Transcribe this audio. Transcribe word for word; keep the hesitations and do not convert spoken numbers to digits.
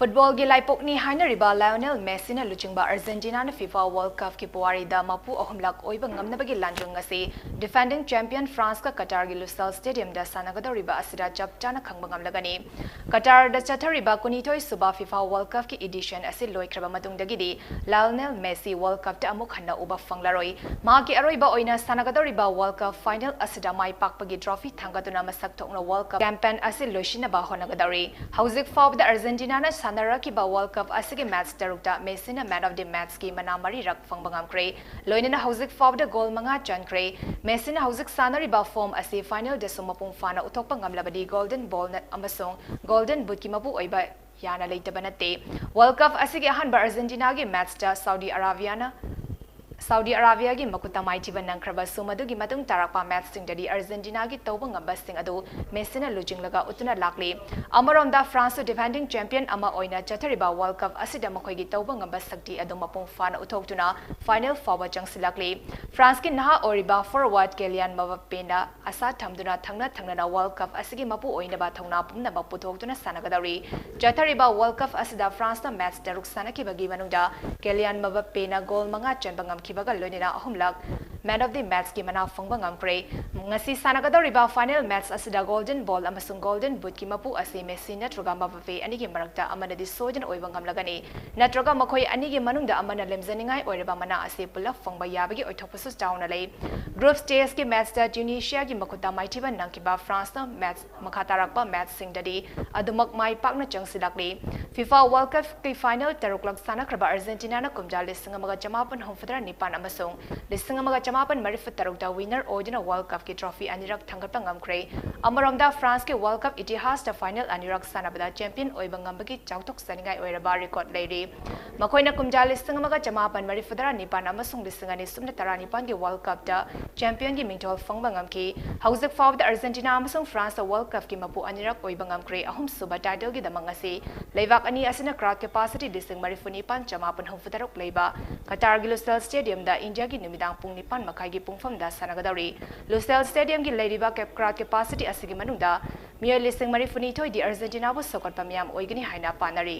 ꯐꯨꯠꯕꯣꯜꯒꯤ ꯂꯥꯏꯄꯣꯛꯅꯤ ꯍꯥꯏꯅꯔꯤꯕ ꯂꯥꯏꯑꯣꯅꯦꯜ ꯃꯦꯁꯤꯅ ꯂꯨꯆꯤꯡꯕ ꯑꯔꯖꯦꯟꯇꯤꯅꯥꯅ ꯐꯤꯐꯥ ꯋꯥꯔꯜ ꯀꯞꯀꯤ ꯄꯨꯋꯥꯔꯤꯗ ꯃꯄꯨ ꯑꯍꯨꯝꯂꯛ ꯑꯣꯏꯕ ꯉꯝꯅꯕꯒꯤ ꯂꯥꯟꯖꯪ ꯑꯁꯤ ꯗꯤꯐꯦꯟꯗꯤꯡ ꯆꯦꯝꯄꯤꯌꯟ ꯐ꯭ꯔꯥꯟꯁꯀ ꯀꯇꯥꯔꯒꯤ ꯂꯨꯁꯦꯜ ꯁ꯭ꯇꯦꯗꯤꯌꯝꯗ ꯁꯥꯟꯅꯒꯗꯧꯔꯤꯕ ꯑꯁꯤꯗ ꯆꯞ ꯆꯥꯅ ꯈꯪꯕ ꯉꯝꯂꯒꯅꯤ꯫ ꯀꯇꯥꯔꯗ ꯆꯠꯊꯔꯤꯕ ꯀꯨꯟꯅꯤꯊꯣꯏ ꯁꯨꯕ ꯐꯤꯐꯥ ꯋꯥꯔꯜ ꯀꯞꯀꯤ ꯏꯗꯤꯁꯟ ꯑꯁꯤ ꯂꯣꯏꯈ꯭ꯔꯕ ꯃꯇꯨꯡꯗꯒꯤꯗꯤ ꯂꯥꯏꯑꯣꯅꯦꯜ ꯃꯦꯁꯤ ꯋꯥꯔꯜ ꯀꯞꯇ ꯑꯃꯨꯛ ꯍꯟꯅ ꯎꯕ ꯐꯪꯂꯔꯣꯏ꯫ ꯃꯍꯥꯛꯀꯤ ꯑꯔꯣꯏꯕ ꯑꯣꯏꯅ ꯁꯥꯟꯅꯒꯗꯧꯔꯤꯕ ꯋꯥꯔꯜ ꯀꯞ ꯐꯥꯏꯅꯦꯜ ꯑꯁꯤꯗ ꯃꯥꯏ ꯄꯥꯛꯄꯒꯤ ꯇ꯭ꯔꯣꯐꯤ ꯊꯥꯡꯒꯠꯇꯨꯅ ꯃꯁꯛ ꯊꯣꯛꯅ ꯋꯥꯔꯜ ꯀꯞ ꯀꯦꯝꯄꯦꯟ ꯑꯁꯤ ꯂꯣꯏꯁꯤꯟꯅꯕ ꯍꯣꯠꯅꯒꯗꯧꯔꯤ꯫ ꯍꯧꯖꯤꯛ ꯐꯥꯎꯕꯗ ꯑꯔꯖꯦꯟꯇꯤꯅꯥꯅ ꯁꯥꯟꯅꯔꯛꯈꯤꯕ ꯋꯥꯔꯜ ꯀꯞ ꯑꯁꯤꯒꯤ ꯃꯦꯆ ꯇꯔꯨꯛꯇ ꯃꯦꯁꯤꯅ ꯃꯦꯟ ꯑꯣꯐ ꯗꯤ ꯃꯦꯆꯀꯤ ꯃꯅꯥ ꯃꯔꯤꯔꯛ ꯐꯪꯕ ꯉꯝꯈ꯭ꯔꯦ꯫ ꯂꯣꯏꯅꯅ ꯍꯧꯖꯤꯛ ꯐꯥꯎꯕꯗ ꯒꯣꯜ ꯃꯉꯥ ꯆꯟꯈ꯭ꯔꯦ꯫ ꯃꯦꯁꯤꯅ ꯍꯧꯖꯤꯛ ꯁꯥꯟꯅꯔꯤꯕ ꯐꯣꯝ ꯑꯁꯤ ꯐꯥꯏꯅꯦꯜꯗꯁꯨ ꯃꯄꯨꯡ ꯐꯥꯅ ꯎꯠꯊꯣꯛꯄ ꯉꯝꯂꯕꯗꯤ ꯒꯣꯜꯗꯟ ꯕꯣꯜ ꯑꯃꯁꯨꯡ ꯒꯣꯜꯗꯟ ꯕꯨꯠꯀꯤ ꯃꯄꯨ ꯑꯣꯏꯕ ꯌꯥꯅ ꯂꯩꯇꯕ ꯅꯠꯇꯦ꯫ ꯋꯥꯔꯜ ꯀꯞ ꯑꯁꯤꯒꯤ ꯑꯍꯥꯟꯕ ꯑꯔꯖꯦꯟꯇꯤꯅꯥꯒꯤ ꯃꯦꯆꯇ ꯁꯥꯎꯗꯤ ꯑꯔꯥꯕꯤꯌꯥꯅ ꯁꯥꯎꯗꯤ ꯑꯔꯥꯕꯤꯌꯥꯒꯤ ꯃꯈꯨꯠꯇ ꯃꯥꯏꯊꯤꯕ ꯅꯪꯈ꯭ꯔꯕꯁꯨ, ꯃꯗꯨꯒꯤ ꯃꯇꯨꯡ ꯇꯥꯔꯛꯄ ꯃꯦꯆꯁꯤꯡꯗꯗꯤ ꯑꯔꯖꯦꯟꯇꯤꯅꯥꯒꯤ ꯇꯧꯕ ꯉꯝꯕꯁꯤꯡ ꯑꯗꯨ ꯃꯦꯁꯤꯅ ꯂꯨꯆꯤꯡꯂꯒ ꯎꯠꯇꯨꯅ ꯂꯥꯛꯂꯤ꯫ ꯑꯃꯔꯣꯝꯗ ꯐ꯭ꯔꯥꯟꯁꯁꯨ ꯗꯤꯐꯦꯟꯗꯤꯡ ꯆꯦꯝꯄꯤꯌꯟ ꯑꯃ ꯑꯣꯏꯅ ꯆꯠꯊꯔꯤꯕ ꯋꯥꯔꯜ ꯀꯞ ꯑꯁꯤꯗ ꯃꯈꯣꯏꯒꯤ ꯇꯧꯕ ꯉꯝꯕ ꯁꯛꯇꯤ ꯑꯗꯨ ꯃꯄꯨꯡ ꯐꯥꯅ ꯎꯠꯊꯣꯛꯇꯨꯅ ꯐꯥꯏꯅꯦꯜ ꯐꯥꯎꯕ ꯆꯪꯁꯤꯜꯂꯛꯂꯤ꯫ ꯐ꯭ꯔꯥꯟꯁꯀꯤ ꯅꯍꯥ ꯑꯣꯏꯔꯤꯕ ꯐꯣꯔꯋꯥꯔꯗ ꯀꯦꯂꯤꯌꯥꯟ ꯃꯕꯞꯄꯦꯅ ꯑꯁꯥ ꯊꯝꯗꯨꯅ ꯊꯪꯅ ꯊꯪꯅꯅ ꯋꯥꯔꯜ ꯀꯞ ꯑꯁꯤꯒꯤ ꯃꯄꯨ ꯑꯣꯏꯅꯕ ꯊꯧꯅꯥ ꯄꯨꯝꯅꯃꯛ ꯄꯨꯊꯣꯛꯇꯨꯅ ꯁꯥꯟꯅꯒꯗꯧꯔꯤ꯫ ꯆꯠꯊꯔꯤꯕ ꯋꯥꯔꯜ ꯀꯞ ꯑꯁꯤꯗ ꯐ꯭ꯔꯥꯟꯁꯅ ꯃꯦꯆ ꯇꯔꯨꯛ ꯁꯥꯟꯅꯈꯤꯕꯒꯤ ꯃꯅꯨꯡꯗ ꯀꯦꯂꯤꯌꯥꯟ ꯃꯕꯞꯄꯦꯅ ꯒꯣꯜ ꯃꯉꯥ ꯆꯟꯕ ꯉꯝꯈꯤꯕꯒ ꯂꯣꯏꯅꯅ ꯑꯍꯨꯝꯂꯛ ꯃꯦꯟ ꯑꯣꯐ ꯗꯤ ꯃꯦꯆꯀꯤ ꯃꯅꯥ ꯐꯪꯕ ꯉꯝꯈ꯭ꯔꯦ꯫ ꯉꯁꯤ ꯁꯥꯟꯅꯒꯗꯧꯔꯤꯕ ꯐꯥꯏꯅꯦꯜ ꯃꯦꯆ ꯑꯁꯤꯗ ꯒꯣꯜꯗꯟ ꯕꯣꯜ ꯑꯃꯁꯨꯡ ꯒꯣꯜꯗꯟ ꯕꯨꯠꯀꯤ ꯃꯄꯨ ꯑꯁꯤ ꯃꯦꯁꯤ ꯅꯠꯇ꯭ꯔꯒ ꯃꯕꯞꯄꯦ ꯑꯅꯤꯒꯤ ꯃꯔꯛꯇ ꯑꯃꯅꯗꯤ ꯁꯣꯏꯗꯅ ꯑꯣꯏꯕ ꯉꯝꯂꯒꯅꯤ, ꯅꯠꯇ꯭ꯔꯒ ꯃꯈꯣꯏ ꯑꯅꯤꯒꯤ ꯃꯅꯨꯡꯗ ꯑꯃꯅ ꯂꯦꯝꯖꯅꯤꯡꯉꯥꯏ ꯑꯣꯏꯔꯕ ꯃꯅꯥ ꯑꯁꯤ ꯄꯨꯂꯞ ꯐꯪꯕ ꯌꯥꯕꯒꯤ ꯑꯣꯏꯊꯣꯛꯄꯁꯨ ꯆꯥꯎꯅ ꯂꯩ꯫ ꯒ꯭ꯔꯨꯞ ꯁ꯭ꯇꯦꯖꯀꯤ ꯃꯦꯆꯇ ꯇ꯭ꯌꯨꯅꯤꯁꯤꯌꯥꯒꯤ ꯃꯈꯨꯠꯇ ꯃꯥꯏꯊꯤꯕ ꯅꯪꯈꯤꯕ ꯐ꯭ꯔꯥꯟꯁꯅ ꯃꯦꯆ ꯃꯈꯥ ꯇꯥꯔꯛꯄ ꯃꯦꯆꯁꯤꯡꯗꯗꯤ ꯑꯗꯨꯃꯛ ꯃꯥꯏ ꯄꯥꯛꯅ ꯆꯪꯁꯤꯜꯂꯛꯂꯤ꯫ ꯐꯤꯐꯥ ꯋꯥꯔꯜ ꯀꯞꯀꯤ ꯐꯥꯏꯅꯦꯜ ꯇꯔꯨꯛꯂꯛ ꯁꯥꯟꯅꯈ꯭ꯔꯕ ꯑꯔꯖꯦꯟꯇꯤꯅꯥꯅ ꯀꯨꯝꯖꯥ ꯂꯤꯁꯤꯡ ꯑꯃꯒ ꯆꯃꯥꯄꯟ ꯍꯨꯝꯐꯨꯇꯔꯥ ꯅꯤꯄꯥꯟ ꯑꯃꯁꯨꯡ ꯂꯤꯁꯤꯡ ꯑꯃꯒ ꯆꯃꯥꯄꯟ ꯃꯔꯤꯐꯨ ꯇꯔꯨꯛꯇ ꯋꯤꯅꯔ ꯑꯣꯏꯗꯨꯅ ꯋꯥꯔꯜ ꯀꯞꯀꯤ ꯇ꯭ꯔꯣꯐꯤ ꯑꯅꯤꯔꯛ ꯊꯥꯡꯒꯠꯄ ꯉꯝꯈ꯭ꯔꯦ꯫ ꯑꯃꯔꯣꯝꯗ ꯐ꯭ꯔꯥꯟꯁꯀꯤ ꯋꯥꯔꯜ ꯀꯞ ꯏꯇꯤꯍꯥꯁꯇ ꯐꯥꯏꯅꯦꯜ ꯑꯅꯤꯔꯛ ꯁꯥꯟꯅꯕꯗ ꯆꯦꯝꯄꯤꯌꯟ ꯑꯣꯏꯕ ꯉꯝꯕꯒꯤ ꯆꯥꯎꯊꯣꯛꯆꯅꯤꯡꯉꯥꯏ ꯑꯣꯏꯔꯕ ꯔꯦꯀꯣꯔꯗ ꯂꯩꯔꯤ꯫ ꯃꯈꯣꯏꯅ ꯀꯨꯝꯖꯥ ꯂꯤꯁꯤꯡ ꯑꯃꯒ ꯆꯃꯥꯄꯟ ꯃꯔꯤꯐꯨꯇꯔꯥ ꯅꯤꯄꯥꯟ ꯑꯃꯁꯨꯡ ꯂꯤꯁꯤꯡ ꯑꯅꯤ ꯁꯨꯞꯅ ꯇꯔꯥꯅꯤꯄꯥꯟꯒꯤ ꯋꯥꯔꯜ ꯀꯞꯇ ꯆꯦꯝꯄꯤꯌꯟꯒꯤ ꯃꯤꯡꯊꯣꯜ ꯐꯪꯕ ꯉꯝꯈꯤ꯫ ꯍꯧꯖꯤꯛ ꯐꯥꯎꯕꯗ ꯑꯔꯖꯦꯟꯇꯤꯅꯥ ꯑꯃꯁꯨꯡ ꯐ꯭ꯔꯥꯟꯁꯇ ꯋꯥꯔꯜ ꯀꯞꯀꯤ ꯃꯄꯨ ꯑꯅꯤꯔꯛ ꯑꯣꯏꯕ ꯉꯝꯈ꯭ꯔꯦ꯫ ꯑꯍꯨꯝꯁꯨꯕ ꯇꯥꯏꯇꯜꯒꯤꯗꯃꯛ ꯉꯁꯤ ꯂꯩꯕꯥꯛ ꯑꯅꯤ ꯑꯁꯤꯅ ꯀ꯭ꯔꯥꯎꯗ ꯀꯦꯄꯥꯁꯤꯇꯤ ꯂꯤꯁꯤꯡ ꯃꯔꯤꯐꯨ ꯅꯤꯄꯥꯟ ꯆꯃꯥꯄꯟ ꯍꯨꯝꯐꯨ ꯇꯔꯨꯛ ꯂꯩꯕ ꯀꯇꯥꯔꯒꯤ ꯂꯨꯁꯦꯜ ꯁ꯭ꯇꯦꯗꯤꯌꯝꯗ ꯏꯟꯗꯤꯌꯥꯒꯤ ꯅꯨꯃꯤꯗꯥꯡ ꯄꯨꯡ ꯅꯤꯄꯥꯟ ꯃꯈꯥꯏꯒꯤ ꯄꯨꯡꯐꯝꯗ ꯁꯥꯟꯅꯒꯗꯧꯔꯤ꯫ ꯂꯨꯁꯦꯜ ꯁ꯭ꯇꯦꯗꯤꯌꯝꯒꯤ ꯂꯩꯔꯤꯕ ꯀꯦꯞ-, crowd capacity ꯑꯁꯤꯒꯤ ꯃꯅꯨꯡꯗ ꯃꯤꯑꯣꯏ ꯂꯤꯁꯤꯡ ꯃꯔꯤꯐꯨꯅꯤꯊꯣꯏꯗꯤ ꯑꯔꯖꯦꯟꯇꯤꯅꯥꯕꯨ ꯁꯧꯒꯠꯄ ꯃꯤꯌꯥꯝ ꯑꯣꯏꯒꯅꯤ ꯍꯥꯏꯅ ꯄꯥꯅꯔꯤ꯫